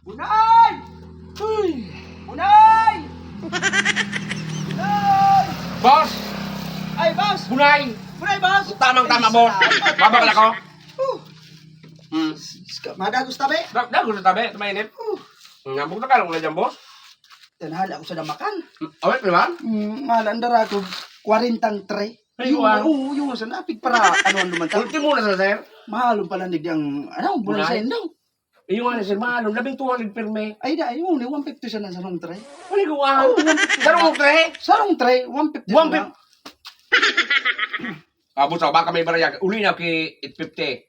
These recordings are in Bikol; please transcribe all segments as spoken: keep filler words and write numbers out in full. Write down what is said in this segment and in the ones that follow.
Bunay! Uy! Bunay! Bunay! Boss! Ay, boss! Bunay! Bunay, boss! Tamang-tama, boss. Ay, salamat, Babakal boss. Ako. Uh, Hmm. Madagos tabi. Da-, dagos sa tabi, sa mainit. Uh. Nabog na ka lang na dyan, boss. Tanhali ako sa damakan. Hmm, awit naman? Hmm, mahala ang dara ko, kwarentang tres. Ay, yung, wow. Oo, yung sa napig para, ano, ano man ta-, Ultimo na sa, sir? Mahalon pala ni ang, ano, bulan Bunay? Sa indaw. Iyo nga na, sir, mahalon. Labing two hundred pirmi. Ay, da, yun, eh, one fifty sana sa rong tray. Ano ko, ah? Oo, one fifty. Sa rong tray? Sa rong tray, one fifty One sana. Fifty. Ah, boss, ah, baka may baraya. Uli na ki eight fifty.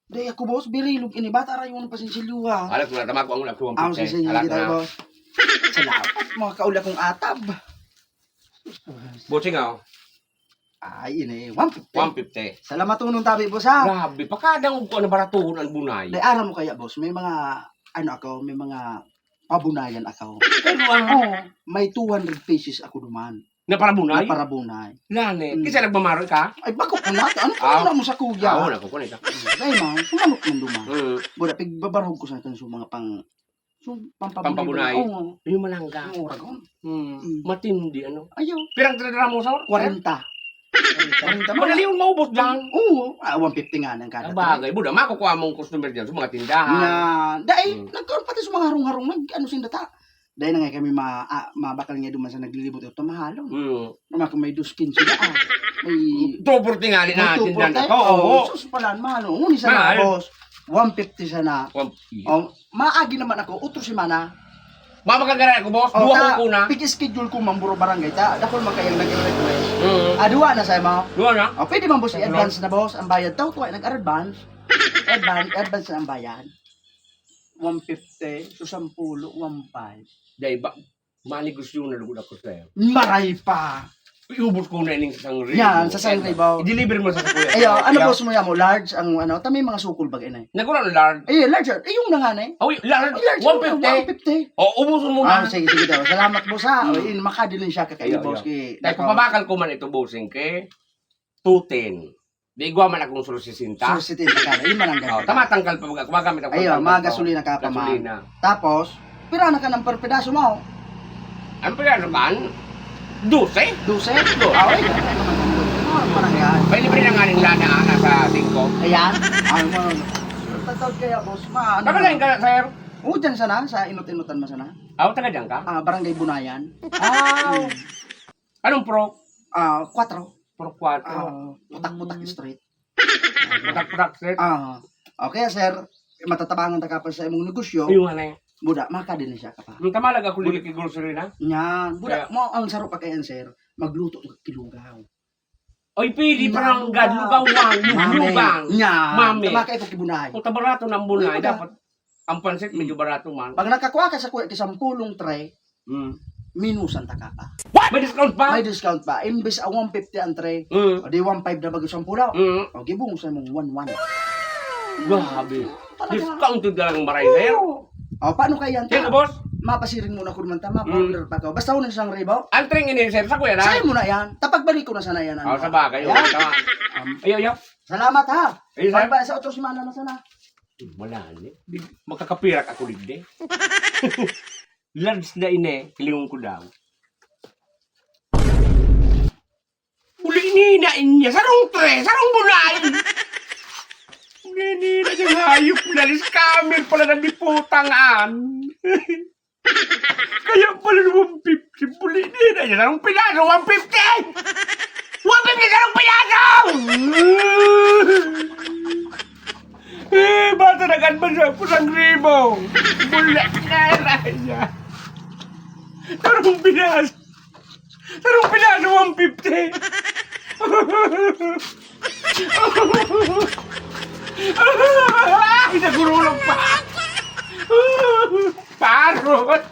Di ako, boss, birilog ini. Bata ra yung pasinsilyo, ha? Alam ko na, tama ko ang ulam ko, Ah, one fifty. Sige, sige, Alam ko kita, na. Boss. Salamat, mga kauli akong atab. Bossing, ah. Ay, ini, one fifty. One fifty. Salamat unong tabi, boss, ha? Grabe, pakadangog ko na baratohon ang bunay. Dai, aram mo kaya, boss, may mga, ano ako, may mga pabunayan ako. Pero, ah, Oo, may two hundred pieces ako duman. Na parabunay? Na parabunay. Lani, Mm. Kasi nagmamaroy ka? Ay, bako ko na. Ano Ah. Ano mo sa kuya? Ah, wala ko, kunin ka. Dai, ma, sumanok man duman. Mm. Buda, pigbabarhog ko sa kan sa mga pang So, pampabunay. Pampabunay. Oo. Yung malangga. Yung uragon. Hmm. Mm. Matindi, ano? Ayaw. Pirang tinadara mo, sir? Kwarenta. Kwarenta. Madali yung maubos lang. Oo. Ah, one fifty nga ng kada Sabagay, buda, makukuha mong customer dyan sa mga tindahan. Na, dai, Hmm. nagkaroon pati sa mga harong-harong, nag-, ano, sindata. Dai na nga kami ma-, ah, mabakal nga duman sa naglilibot ito, mahalon. Hmm. Naman kung may dos quince na, ah. May Two forty nga, may na, two forty? Tindahan ako, Oo, oo. Sus, pala, mahal, oh. Ngunit sana, Mahal. Boss, one fifty sana. One fifty. Oh, maagi naman ako, otro semana. Mamakagara ako, boss. Oh, Duwa ta, ko kuna. Pig-schedule ko, mamburo barangay ta. Dakul man kayang nag-request. Mm. Ah, duwa na sa'yo, ma? Duwa na? Oh, pwede man, boss, Ano? I-advance na, boss. Ang bayad, tao, tuwa, nag-advance. Advance, advance na ang bayad. One fifty, so, sampulo, one five. Dai ba, manegosyo na lugod ako, sir. Maray pa. Iubos ko na ining sa sangre. Yan, sa sangre ba? I-deliver mo sa kuya. Ayo, ano, boss mo yan mo? Large ang ano? Tama yung mga sukol bagay na eh. Nagkura ng large. Eh, large. Eh, yung na nga na eh. Oh, large. Large, one fifty. One fifty. Oh, ubusin mo na. Ah, sige, sige daw. Salamat, boss, ha. Hmm. Oh, yun, makadilin siya kakayo, Ayo, boss, ayo. Kay Dahil nako. Papabakal ko man ito, bossing, kay two ten. Di igwa man akong solo sesenta. Solo sesenta ka. Yun man ang Oh, ganda. Tama, tanggal pa. Mag-, gumagamit ako ng Ayun, tanggal mga pa. Gasolina ka pa, man. Gasolina. Tapos, pira na ka ng per pedaso mo? Ang pira naman, dose. Dose? Dose. Ah, okay. Ah, parang yan. May libre na nga ning lana, ah, nasa singko. Ayan. Ano mo? Tatawag kaya, boss, ma-, ano Taga na? Saan ka, sir? Oo, dyan sana, sa inot-inotan mo sana. Ah, taga dyan ka? Ah, Barangay Bunayan. Ah. Hmm. Anong pro? Ah, kwatro. Pro kwatro. Ah, putak-putak Hmm. Street. Putak-putak Street. Ah, okay, sir. Matatabangan ta ka pa sa imong negosyo. Yung ano eh. Buda, makadin siya ka pa. Ang tamalag ako Buda. Lili ki grocery na. Yan. Buda, Kaya mo ang saro pa kayan, sir. Magluto ka kilugaw. Oy, pwede pa Yan, lang gad, lugaw. Lugawan, Mami. Lugawan. Yan. Mami. Tama ka ito kibunay. Kung tabarato ng bunay, Buda. Dapat ang pansit medyo Hmm. barato man. Pag nakakuha ka sa kuya, kisampulong tray, Hmm. minusan ta ka pa. May discount pa? May discount pa. Imbes a one fifty ang tray, Hmm. o di one five na bago sampula. Hmm. O, gibungos na mong one one. Grabe. Talaga. Discount yung dalang maray, sir. Oo. O, paano kaya yan, Sir, ta? Boss? Mapasiring muna ko naman, ta. Hmm. Mapa-order pa ka. Basta unang isang ribaw. Ang tring ini, sir, sa kuya na? Sa'yo muna yan. Tapagbalik ko na sana yan, Oh, ano? Sa bagay, Ayan. oh, tama. Um, Ayaw, ayaw. Salamat, ha? Ayun, sir. Bye-bye. Sa otro semana na sana. Wala ni. Di, makakapirak ako digdi. Large na ini, kilingon ko daw. Uli ni na inya, sarong tre, sarong bunay. Uli ni na yung hayop na, scammer pala na diputangan. Kaya pala na one fifty, uli ni na yan, sarong piraso, one fifty! One fifty, sarong piraso! Eh, bata, nag-advance ako ng ribo. Bulak na, raya. Tarong binas. Tarong binas, one fifty. Ay, nagurulog pa. Parot.